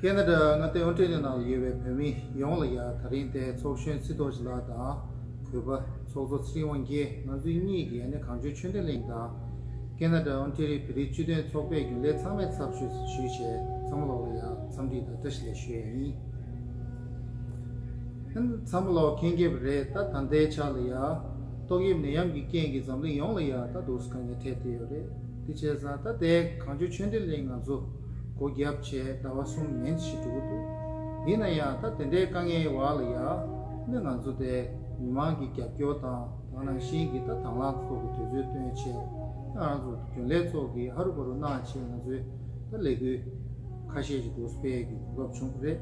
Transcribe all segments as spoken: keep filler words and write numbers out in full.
ཁེ་ན་ཌ་མངའ་སྡེ་ཨོན་ཊེ་རི་ཡོ་ནང་ལ་ཡོད་པའི་བོད་མི་ཡོངས་ལ་ཡ། དེ་རིང་དེ་ཚོགས་གཞོན་ཚེ་རྡོ་རྗེ་ལགས་དང་གུས་པ་ཚོགས་གཙོ་ཚེ་རིང་དབང་རྒྱལ། ང་ཚོ་གཉིས་ཀྱིས་ཨ་ནི་གངས་ལྗོངས་ཆོས་ལྡན་གླིང་དང་ཁེ་ན་ཌ་ཨོན་ཊེ་རི་ཡོ་བོད་རིགས་སྤྱི་མཐུན་ཚོགས་པའི་རྒྱུན་ལས་ཚང་མའི་ཚབ་ཞུས་ཞུས་བྱས། ཚང་མ་ལོག་ལ་ཡ་འཚམས་འདྲི་དང་བཀྲ་ཤིས་བདེ་ལེགས་ཞུ་ཡ་ཡིན། ཚང་མ་ལོག་མཁྱེན་གྱི་རེད། ད་ད་ལྟའི་ཆ་ལ་ཡ་ཏོག་དབྱིབས་ནད་ཡམས་ཀྱི་རྐྱེན་གྱིས་འཛམ་གླིང་ཡོངས་ལ་ཡ་ད་འདུག་སེ་དཀའ་ངལ་འཕྲད་བསྡད་ཡོད་རེད། དེ་བྱས་ཙང་ད་ལྟའི་གངས་ལྗོངས་ཆོས་ལྡན་གླིང་ང་ཚོ་སྒོ་བརྒྱབ་བྱས་ཟླ་བ་གསུམ་མན་ཞིག་འགྲོ་གི་འདུག་ཡིན་ན་ཡང་ད་དེ་འདྲའི་དཀའ་ངལ་བར་ལ་ཡ་ནི་ང་ཚོ་དེ་མི་མང་གི་རྒྱབ་སྐྱོར་དང་། དེ་ནང་བཞིན་གྱི་ད་དང་བླངས་ཚོགས་ཀྱི་དུས་ཚོད་བཏོན་བྱས། ང་རང་ཚོ་རྒྱུན་ལས་ཚོགས་ཀྱིས་ཧ་རུ་བ་རུ་གནང་བྱས། ང་ཚོས་ད་ལས་འགུལ་ཁ་ཤས་ཤིག་འདུག་སྤེལ་གྱི་གོ་སྐབས་བྱུང་བ་རེད།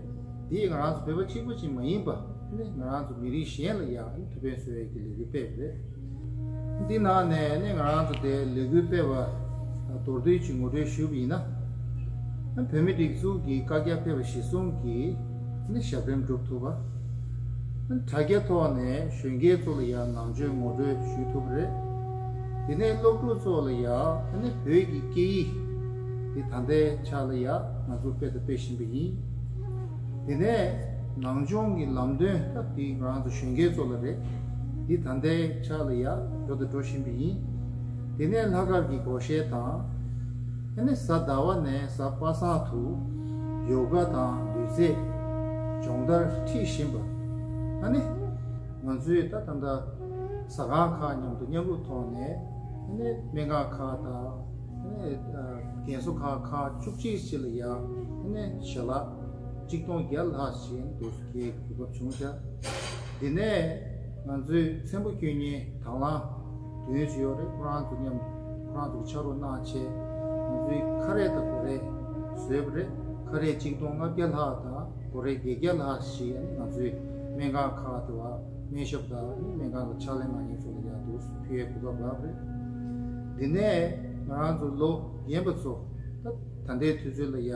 འདིས་ང་རང་ཚོ་བོད་པ་གཅིག་པུ་ཅིག་མ་ཡིན་པ་ནི་ང་རང་ཚོ་མི་རིགས་གཞན་ལ་ཡང་ཐུགས་ཕན་གསོས་ཡས་ཀྱི་ལས་འགུལ་སྤེལ་བ་རེད། འདི་ནང་ནས་ནི་ང་རང་ཚོ་དེ་ལས་འགུལ་སྤེལ་བ་མདོར་བསྡུས་ཀྱིས་ངོ་སྤྲོད་ཞུས་པ་ཡིན་ན། བོད་མི་སྒྲིག་འཛུགས་ཀྱི་བཀའ་རྒྱ་ཕེབས་པ་གཞིར་བཟུང་གིས་ནི་ཞབས་རིམ་སྒྲུབ་ཐུབ་པ། དྲ་རྒྱའི་ཐོག་ནས་གཞོན་སྐྱེས་ཚོ་ལ་ཡང་ནང་ཆོས་ངོ་སྤྲོད་ཞུ་ཐུབ་པ་རེད། དེ་ནས་སློབ་ཕྲུག་ཚོ་ལ་ཡང་ནི་བོད་ཀྱི་སྐད་ཡིག་དེ་ད་ལྟའི་ཆ་ལ་ཡང་ང་ཚོ་སྤེལ་དང་སྤེལ་བཞིན་པ་ཡིན། དེ་ནས་ནང་སྦྱོང་གི་ལམ་སྟོན་སྐབས་དེ་ང་རང་ཚོ་གཞོན་སྐྱེས་ཚོ་ལ་རེད། འདི་ད་ལྟའི་ཆ་ལ་ཡ་འགྲོ་དང་འགྲོ་བཞིན་པ་ཡིན། དེ་ནས་ལྷག་དཀར་གྱི་སྒོར་གཞས་དང་། ཨ་ནི་གཟའ་ཟླ་བ་ནས་གཟའ་པ་སངས་དུ་ཡོ་ག་དང་ལུས་རྩལ་སྦྱོང་བརྡར་ཁྲིད་བཞིན་པ། ཨ་ནི་ང་ཚོས་ད་ད་ལྟ་ཟ་ཁང་ཁག་མཉམ་དུ་མཉམ་རུབ་ཐོག་ནས། ཨ་ནི་སྨན་ཁང་ཁག་དང་། ཨ་ནི་རྒན་གསོ་ཁང་ཁག་བཅུ་གཅིག་ཅིག་ལ་ཡ། ཨ་ནི་ཞལ་ལག་གཅིག་སྟོང་བརྒྱ་ལྷག་ཞིག་འདུག་སྐྱེལ་གོ་སྐབས་བྱུང་ཤག་འདི་ནས་ང་ཚོའི་ཚེམ་པོ་སྐྱོན་གཉེར་དང་བླངས་བདུན་ཅིག་ཡོད་རེད། ཁོ་རང་ཚོ་མཉམ་ཁོ་རང་ཚོ་གི་ཕྱག་རོགས་གནང་བྱས། ང་ཚོའི་ཁ་རས་དང་གོ་རས་བཟོས་པ་རེད། ཁ་རས་གཅིག་སྟོང་ལྔ་བརྒྱ་ལྷག་དང་གོ་རས་བརྒྱད་བརྒྱ་ལྷག་ཞིག་ང་ཚོའི་སྨན་ཁང་ཁག་དེ་བ་སྨན་ཞབས་དང་སྨན་ཁང་ལ་ཕྱག་ལས་གནང་མཁན་ཚོ་ལ་ཡར་དུ་ཕུལ་ཡའི་གོ་སྐབས་རག་པ་རེད། འདི་ནས་ང་རང་ཚོ་ལོ་རྒན་པ་ཚོ་ད། ད་ལྟའི་དུས་ཚོད་ལ་ཡ་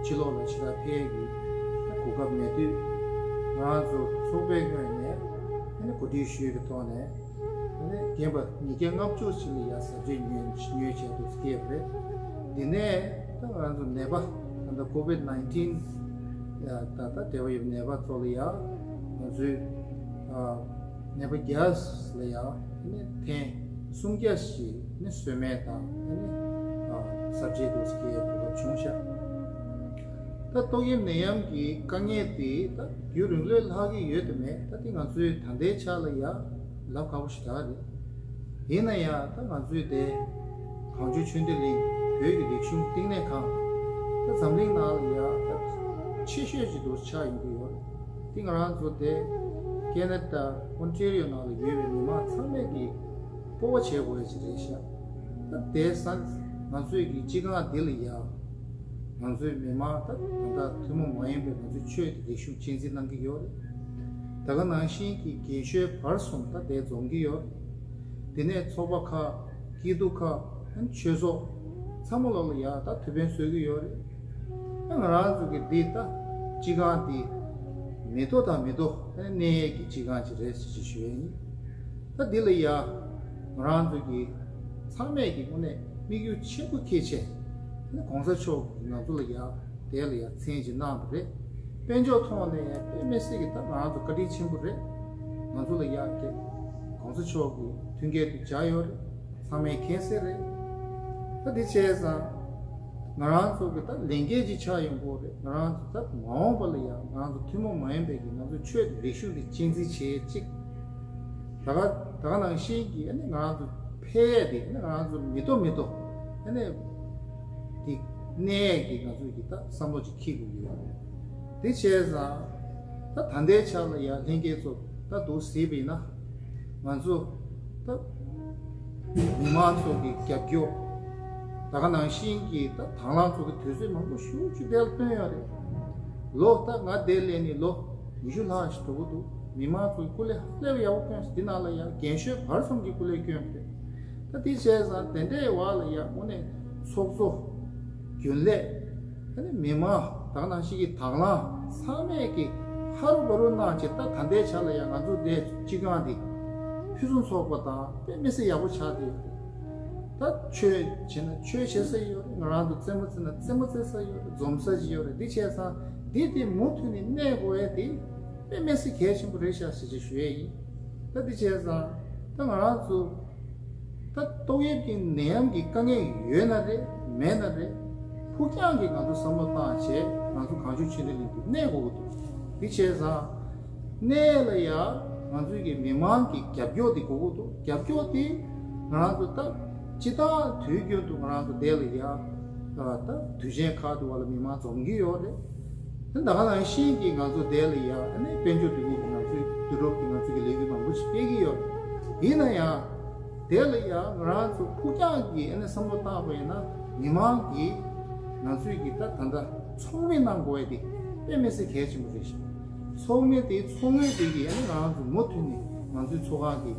ཕྱི་ལོགས་ལ་ཕྱི་ལ་ཕེབས་ཀྱི་གོ་སྐབས་མེད་དུས། ང་རང་ཚོ་ཚོགས་པའི་ངོས་ནས་ཨ་ནི་གོ་སྒྲིག་ཞུས་པའི་ཐོག་ནས། ཨ་ནི་རྒན་པ་ཉིས་བརྒྱ་ལྔ་བཅུ་ཞིག་ལ་ཡ་གཟབ་རྒྱས་ཉོས་ཉོས་བྱས་འདུག་སྐྱེས་པ་རེད། འདི་ནས་ད་ང་རང་ཚོ་ནད་པ་ད་ལྟ་ཀོ་ཝིད་ནའིན་ཊིན་ད་ལྟ་འབྲེལ་བ་ཡོད་པའི་ནད་པ་ཚོ་ལ་ཡ་ང་ཚོས་ཨ། ནད་པ་བརྒྱ་ལ་ཡང་ནི་ཐེངས་སུམ་བརྒྱ་ཞིག་ནི་གསོལ་སྨན་དང་ནི་གཟབ་རྒྱས་འདུག་སྐྱེལ་གོ་སྐབས་བྱུང་ཤག་ད་ཏོག་དབྱིབས་ནད་ཡམས་ཀྱི་དཀའ་ངལ་དེ་ད་རྒྱུན་རིང་ལོས་ལྷག་གི་ཡོད་དམ་མེད། ད་དེ་ང་ཚོས་ད་ལྟའི་ཆ་ལ་ཡང་ལབ་ཁག་པོ་ཞིག་རེད། ཡིན་ན་ཡང་ད་ང་ཚོས་དེ་གངས་ལྗོངས་ཆོས་ལྡན་གླིང་བོད་ཀྱི་རིག་གཞུང་བསྟི་གནས་ཁང་ད་འཛམ་གླིང་ནང་ལ་ཡང་ད་ཆེ་ཤོས་ཅིག་ཏུ་ཆགས་ཡོང་གི་ཡོད་རེད། དེ་ང་རང་ཚོ་དེ་ཁེ་ན་ཌ་ཨོན་ཊེ་རི་ཡོ་ནང་ལ་ཡོད་པའི་མི་མང་ཚང་མས་ཀྱི་སྤོབས་པ་བྱེད་དགོས་ཡ་ཅིག་རེད་ཤག་ད་དེ་སང་ང་ཚོས་ཀྱི་སྤྱི་ཁང་འདི་ལ་ཡ་ང་ཚོའི་མི་མང་ད་ད་ལྟ་ཐུན་མོང་མ་ཡིན་པའི་ང་ཚོའི་ཆོས་དང་རིག་གཞུང་གཅེས་འཛིན་གནང་གི་ཡོད་རེད། ད་ག་ནང་བཞིན་གྱི་རྒན་གཞོན་བར་གསུམ་ད་དེ་འཛོམས་ཀྱི་ཡོད་རེད། དེ་ནས་ཚོགས་པ་ཁག་སྐྱིད་སྡུག་ཁག་ཆོས་ཚོགས་ཚང་མ་ལོག་ལ་ཡ་ད་ཐུགས་ཕན་གསོས་ཀྱི་ཡོད་རེད། ང་རང་ཚོ་གི་འདི་ད་སྤྱི་ཁང་འདི་མི་ཐོག་དང་མི་ཐོག་གནས་ཡས་ཀྱི་སྤྱི་ཁང་ཅིག་རེད་ཟེར་ཅིག་ཞུ་ཡས་ཡིན། ད་འདི་ལ་ཡ་ང་རང་ཚོ་གི་ཚང་མས་ཀྱི་དངོས་གནས་དམིགས་ཡུལ་ཆེན་པོ་འཁྱེར་བྱས་ནས་གོང་ས་མཆོག་གིས་ང་ཚོ་ལ་ཡ་དེ་ལ་ཡ་མཚན་ཅིག་གནང་བ་རེད། དཔལ་འབྱོར་ཐོག་ནས་ཡ་དཔེ་མི་སྲིད་ཀྱི་ད་ང་རང་ཚོ་བཀའ་དྲིན་ཆེན་པོ་རེད། ང་ཚོ་ལ་ཡ་གི་གོང་ས་མཆོག་གི་མཐུན་རྐྱེན་དེ་སྦྱར་ཡོད་རེད། ཚང་མས་མཁྱེན་གསལ་རེད། ད་འདི་བྱས་ཙང་ང་རང་ཚོ་གི་ད་ལས་འགན་ཅིག་ཆགས་ཡོང་གི་རེད། ང་རང་ཚོ་ད་མ་འོངས་པ་ལ་ཡང་ང་རང་ཚོ་ཐུན་མོང་མ་ཡིན་པའི་གི་ང་ཚོ་ཆོས་དང་རིག་གཞུང་དེ་གཅེས་འཛིན་བྱེད་ཅིག་ད་ག་ད་ག་ནང་བཞིན་གྱི་ཨ་ནི་ང་རང་ཚོ་ཕལ་ཡས་དེ་ཨ་ནི་ང་རང་ཚོ་མི་ཐོག་མི་ཐོག་ཨ་ནི་དེ་གནས་ཡས་ཀྱི་ང་ཚོ་གི་ད་བསམ་བློ་ཅིག་འཁྱེར་དགོས་ཀྱི་ཡོད་རེད། དེ་བྱས་ཙང་ད་ད་ལྟའི་ཆ་ལ་ཡང་ལྷན་རྒྱས་ཚོ་ད་འདུག་གཟིགས་པ་ཡིན་ན། ང་ཚོ་ད་མི་མང་ཚོ་གི་རྒྱབ་སྐྱོར་ད་ག་ནང་བཞིན་གྱི་ད་དང་བླངས་ཚོ་གི་དུས་ཚོད་མང་པོ་ཤུགས་ཆུ་དེ་ལ་བཏོན་ཡོད་རེད། ལོ་ད་ང་འདིར་སླེབས་ནས་ལོ་ཉི་ཤུ་ལྷག་ཞིག་འགྲོ་གི་འདུག་མི་མང་ཚོ་གི་སྐུ་ལས་ཧ་ལས་པ་ཡག་པོ་བསྐྱོན་སོང་། འདི་ནང་ལ་ཡང་རྒན་གཞོན་བར་གསུམ་གྱི་སྐུ་ལས་བསྐྱོན་པ་རེད། ད་དེ་བྱས་ཙང་དེ་འདྲའི་བར་ལ་ཡང་དངོས་གནས་ཚོགས་གཙོ་རྒྱུན་ལས། ཨ་ནི་མི་མང་ད་ག་ནང་བཞིན་གྱི་དང་བླངས་ཚང་མས་ཀྱི་ཧ་རུ་བ་རུ་གནང་བྱས། ད་ད་ལྟའི་ཆ་ལ་ཡང་ང་ཚོ་འདི་སྤྱི་ཁང་འདི་ཕུན་སུམ་ཚོགས་པ་དང་དཔེ་མི་སྲིད་ཡག་པོ་ཆགས་བསྡད་ཡོད་རེད། ད་ཆོས་བྱེད་ན་ཆོས་བྱེད་ས་ཡོད་རེད། ང་རང་ཚོ་རྩེད་མོ་རྩེ་ན་རྩེད་མོ་རྩེ་ས་ཡོད་རེད། འཛོམས་ས་ཅིག་ཡོད་རེད། འདི་བྱས་ཙང་ དེ་དེ་མུ་མཐུད་ནས་གནས་དགོས་ཡ་དེ་དཔེ་མི་སྲིད་གལ་ཆེན་པོ་རེད་ཤག་ཟེར་ཅིག་ཞུ་ཡ་ཡིན། ད་དེ་བྱས་ཙང་ད་ང་རང་ཚོ་ད་ཏོག་དབྱིབས་ཀྱི་ནད་ཡམས་ཀྱི་དཀའ་ངལ་ཡོད་ན་རེད་མེད་ན་རེད། ཕུགས་རྒྱང་གི་ང་ཚོ་བསམ་བློ་བཏང་བྱས་ང་ཚོ་གངས་ལྗོངས་ཆོས་ལྡན་གླིང་དུ་གནས་དགོས་ཀྱི་འདུག་དེ་བྱས་ཙང་གནས་ལ་ཡ་ང་ཚོའི་གི་མི་མང་གི་རྒྱབ་སྐྱོར་དེ་དགོས་ཀྱི་འདུག་རྒྱབ་སྐྱོར་དེ་ང་རང་ཚོ་ད་སྤྱི་བཏང་དུས་རྒྱུན་དུ་ང་རང་ཚོ་དེ་ལ་ཡ་ད་དུས་ཆེན་ཁག་ཏུ་བ་ལ་མི་མང་འཛོམས་ཀྱི་ཡོད་རེད། ད་ད་ག་ནང་བཞིན་གྱི་ང་ཚོ་དེ་ལ་ཡ་ཨ་ནི་དཔལ་འབྱོར་དུས་འགོ་གི་ང་ཚོའི་དུས་རབས་ཀྱི་ང་ཚོ་གི་ལས་འགུལ་མང་པོ་ཞིག་སྤེལ་གྱི་ཡོད་རེད། ཡིན་ན་ཡང་དེ་ལ་ཡ་ང་རང་ཚོ་ཕུགས་རྒྱང་གི་ཨ་ནི་བསམ་བློ་བཏང་བ་ཡིན་ན་མི་མང་གིས་ང་ཚོའི་གི་ད་ད་ལྟ་ཚོགས་མི་གནང་དགོས་ཡ་དེ་དཔེ་མི་སྲིད་གལ་ཆེན་པོ་རེད་ཤག་ཚོགས་མི་དེ་ཚོགས་མི་དེ་གིས་ཨ་ནི་ང་རང་ཚོ་མུ་མཐུད་ནས་ང་ཚོའི་ཚོགས་ཁང་གི་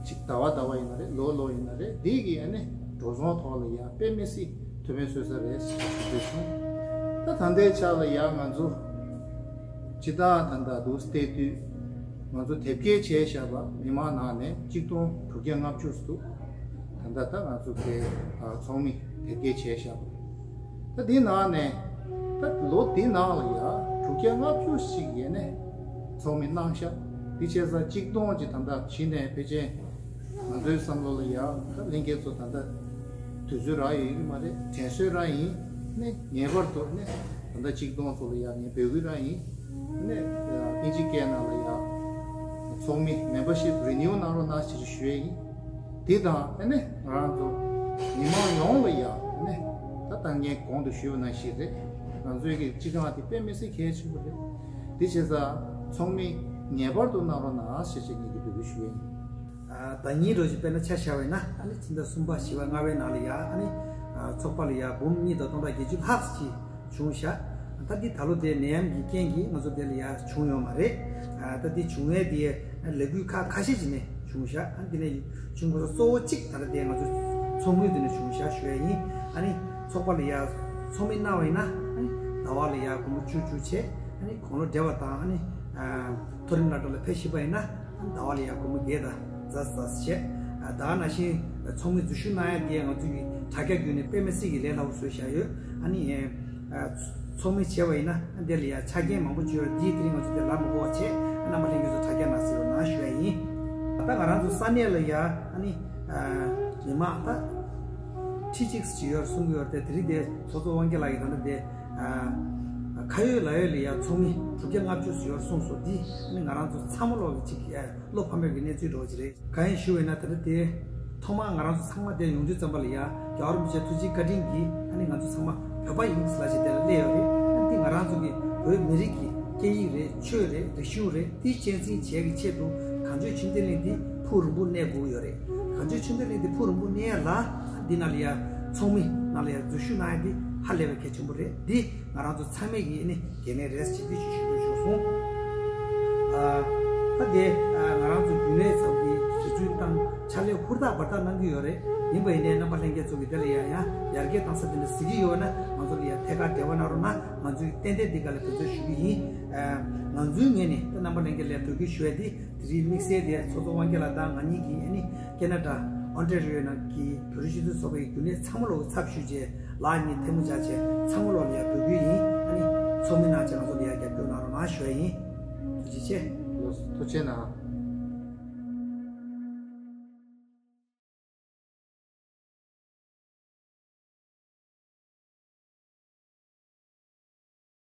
ཅིག་ཟླ་བ་ཟླ་བ་ཡིན་ན་རེད་ལོ་ལོ་ཡིན་ན་རེད་དེ་གི་ཨ་ནི་འགྲོ་སོང་ཐོག་ལ་ཡ་དཔེ་མི་སྲིད་ཐུགས་ཕན་གསོས་ས་རེད་ཞེས་ཞུ་འདོད་བྱུང་། ད་ད་ལྟའི་ཆ་ལ་ཡ་ང་ཚོ་སྤྱི་བཏང་ད་ལྟ་འདུག་སྟེ་དུས་ང་ཚོ་དེབ་སྐྱེལ་བྱས་བཞག་པ་མི་མང་ནང་ནས་གཅིག་སྟོང་དྲུག་བརྒྱ་ལྔ་བཅུ་འདུག་ད་ལྟ་ད་ང་ཚོ་དེ་ཚོགས་མི་དེབ་སྐྱེལ་བྱས་བཞག་པ་ད་འདི་ནང་ནས་ད་ལོ་འདི་ནང་ལ་ཡ་དྲུག་བརྒྱ་ལྔ་བཅུ་ཞིག་ཡས་ནས་ཚོགས་མི་གནང་ཤག་འདི་བྱས་ཙང་གཅིག་སྟོང་ཅིག་ད་ལྟ་གཞི་ནས་ཕལ་ཆེར། ང་ཚོའི་བསམ་བློ་ལ་ཡ་ད་ལྷན་རྒྱས་ཚོ་ད་ལྟ་དུས་ཚོད་རག་ཡོད་ཀྱི་མ་རེད། དྲན་གསོས་རང་ཡིན་ནས་ངེས་པར་དུ་ནས་ད་ལྟ་གཅིག་སྟོང་ཚོ་ལ་ཡ་ངས་འབོད་སྐུལ་རང་ཡིན་ནས་ཨིན་ཇི་སྐད་ནང་ལ་ཡ་ཚོགས་མི་membership renew གནང་རོགས་གནང་ཞེས་ཞུ་ཡས་ཡིན། དེ་དང་ཨ་ནི་ང་རང་ཚོ་མི་མང་ཡོངས་ལ་ཡ་ཨ་ནི་ད་ད་ངས་གོང་དུ་ཞུས་པ་ནང་བཞིན་རེད། ང་ཚོའི་གི་སྤྱི་བཏང་དེ་དཔེ་མི་སྲིད་གལ་ཆེན་པོ་རེད། དེ་བྱས་ཙང་ཚོགས་མི་ངེས་པར་དུ་གནང་རོགས་གནང་ཞེས་ཞེས་ངས་འདི་འབོད་སྐུལ་ཞུ་ཡས་ཡིན། ཟླ་ཉིན་རོ་ཞིག་དཔེར་ན་ཆ་བཞག་པ་ཡིན་ན་ཨ་ནི་ཕྱི་ཟླ་གསུམ་པ་བཞི་པ་ལྔ་པའི་ནང་ལ་ཡ་ཨ་ནི་ཚོགས་པ་ལ་ཡ་འབུམ་གཉིས་དང་སྟོང་ཕྲག་བརྒྱད་ཅུ་ལྷག་ཅིག་བྱུང་ཤག་ད་འདི་ད་ལོ་དེ་ནད་ཡམས་ཀྱི་རྐྱེན་གྱིས་ང་ཚོ་དེ་ལ་ཡ་བྱུང་ཡོད་མ་རེད། ད་འདི་བྱུང་ཡས་དེ་ལས་འགུལ་ཁག་ཁ་ཤས་ཅིག་ནས་བྱུང་ཤག་ཨ་འདི་ནས་བྱུང་དགོས་ས་གཙོ་བོ་གཅིག་ད་ལྟ་དེ་ང་ཚོ་ཚོགས་དངུལ་དེ་ནས་བྱུང་ཤག་ཞུ་ཡས་ཡིན། ཨ་ནི་ཚོགས་པ་ལ་ཡ་ཚོགས་མི་གནང་བ་ཡིན་ན་ཨ་ནི་ཟླ་བ་ལ་ཡ་སྒོར་མོ་བཅུ་བཅུ་བྱས། ཨ་ནི་དགུང་ལོ་བགྲེས་པ་དང་ཨ་ནི་མཐོ་རིམ་སློབ་གྲྭ་ལ་ཕེབས་བཞིན་པ་ཡིན་ན་ཨ་ནི་ཟླ་བ་ལ་ཡ་སྒོར་མོ་བརྒྱད་དང་ཙག་ཙག་བྱས། ད་ག་ནང་བཞིན་ཚོགས་མི་འཛུལ་ཞུགས་གནང་ཡ་དེ་ང་ཚོ་གི་དྲ་རྒྱ་བརྒྱུད་ནས་དཔེ་མི་སྲིད་ཀྱི་ལས་སླ་པོ་བཟོས་བཞག་ཡོད། ཨ་ནི་ཚོགས་མི་བྱས་པ་ཡིན་ན་ཨ་འདི་ལ་ཡ་ཆ་རྐྱེན་མང་པོ་བརྗོད་ཡོད། འདིའི་དེ་རིང་ང་ཚོ་དེ་ལབ་མི་དགོས་པ་བྱས། རྣམ་པ་ལྷན་རྒྱས་ཚོ་དྲ་རྒྱ་ནང་གཟིགས་རོགས་གནང་ཞུ་ཡ་ཡིན། ད་ང་རང་ཚོ་ས་གནས་ལ་ཡ་ཨ་ནི་མི་མང་ད་ཁྲི་གཅིག་ཅིག་ཡོད་གསུང་གི་ཡོད་རེད་དེ། དེ་རིང་དེ་ཚོགས་གཙོ་དབང་རྒྱལ་ལགས་ཀྱིས་ད་ལྟ་དེ་ཁ་ཡོད་ལག་ཡོད་ལ་ཡ་ཚོགས་མི་དྲུག་བརྒྱ་ལྔ་བཅུ་ཡོད་གསུངས་སོང་། འདི་ཨ་ནི་ང་རང་ཚོ་ཚང་མ་ལོག་གི་ཅིག་བློ་ཕམ་པའི་གི་གནས་ཚུལ་འདྲ་བོ་ཅིག་རེད། གང་ཡིན་ཞུ་བས་ན་ད་ལྟ་དེ་ཐོག་མར་ང་རང་ཚོ་ཚང་མ་དེ་ཡོང་དུས་ཙམ་པ་ལ་ཡ་རྒྱལ་བ་རིན་པོ་ཆེ་ཐུགས་རྗེ་བཀའ་དྲིན་གྱིས་ཨ་ནི་ང་ཚོ་ཚང་མ་བོད་པ་ཡིན་ཟེར་ལ་ཞིག་དེ་ལ་སླེབས་ཡོད་རེད། ཨ་ནི་འདི་ང་རང་ཚོ་གི་བོད་མི་རིགས་ཀྱི་སྐད་ཡིག་རེད། ཆོས་རེད། རིག་གཞུང་རེད། འདི་གཅེས་འཛིན་བྱེད་ཀྱི་ཆེད་དུ་གངས་ལྗོངས་ཆོས་ལྡན་གླིང་འདི་ཕུགས་རིང་པོ་གནས་དགོས་ཀྱི་ཡོད་རེད། གངས་ལྗོངས་ཆོས་ལྡན་གླིང་འདི་ཕུགས་རིང་པོ་གནས་ཡ་ལ་འདི་ནང་ལ་ཡ་ཚོགས་མི་ནང་ལ་ཡ་འཛུལ་ཞུགས་གནང་ཡ་འདི་ཧ་ལས་པའི་གལ་ཆེན་པོ་རེད། འདི་ང་རང་ཚོ་ཚང་མས་ཀྱིས་ནི་འགན་ལེན་རེད་ཅེས་འདི་ཞུ་ཞུ་འདོད་བྱུང་སོང་། ཨ་ད་དེ་ཨ་ང་རང་ཚོ་རྒྱུན་ལས་ཚབ་ཀྱིས་དུས་ཚོད་བཏང་ཕྱག་ལས་ཧུར་ཐག་འབད་ཐག་གནང་གི་ཡོད་རེད། ཡིན་པ་ཡིན་ནའི་རྣམ་པ་ལྷན་རྒྱས་ཚོ་གིས་དེ་ལ་ཡང་ཡང་ཡར་རྒྱས་གཏང་ས་དེ་འདྲ་གཟིགས་ཀྱི་ཡོད་ན་ང་ཚོ་ལ་ཡང་ཐད་ཀར་འབྲེལ་བ་གནང་རོགས་གནང་། ང་ཚོས་ཏན་ཏན་འདི་ག་ལ་འབད་བརྩོན་ཞུ་གི་ཡིན། ཨ་ང་ཚོའི་ངོས་ནས་ད་རྣམ་པ་ལྷན་རྒྱས་ལ་འབོད་སྐུལ་ཞུ་ཡ་འདི་དེ་རིང་དམིགས་བསལ་དེ་ཚོགས་གཙོ་དབང་རྒྱལ་ལགས་དང་ང་གཉིས་ཀྱིས་ཨ་ནི་ཁེ་ན་ཌ་ཨོན་ཊེ་རི་ཡོ་ནང་གི་བོད་རིགས་སྤྱི་མཐུན་ཚོགས་པའི་རྒྱུན་ལས་ཚང་མ་ལོག་གི་ཚབ་ཞུས་བྱས་ལག་གཉིས་ཐལ་མོ་སྦྱར་བྱས་ཚང་མ་ལོག་ལ་ཡང་འབོད་སྐུལ་ཡིན། ཨ་ནི་ཚོགས་མི་གནང་བྱས་ང་ཚོ་ལ་ཡང་རྒྱབ་སྐྱོར་གནང་རོགས་གནང་ཞུ་ཡ་ཡིན། ཐུགས་རྗེ་ཆེ། ལགས་སོ། ཐུགས་རྗེ་གནང་།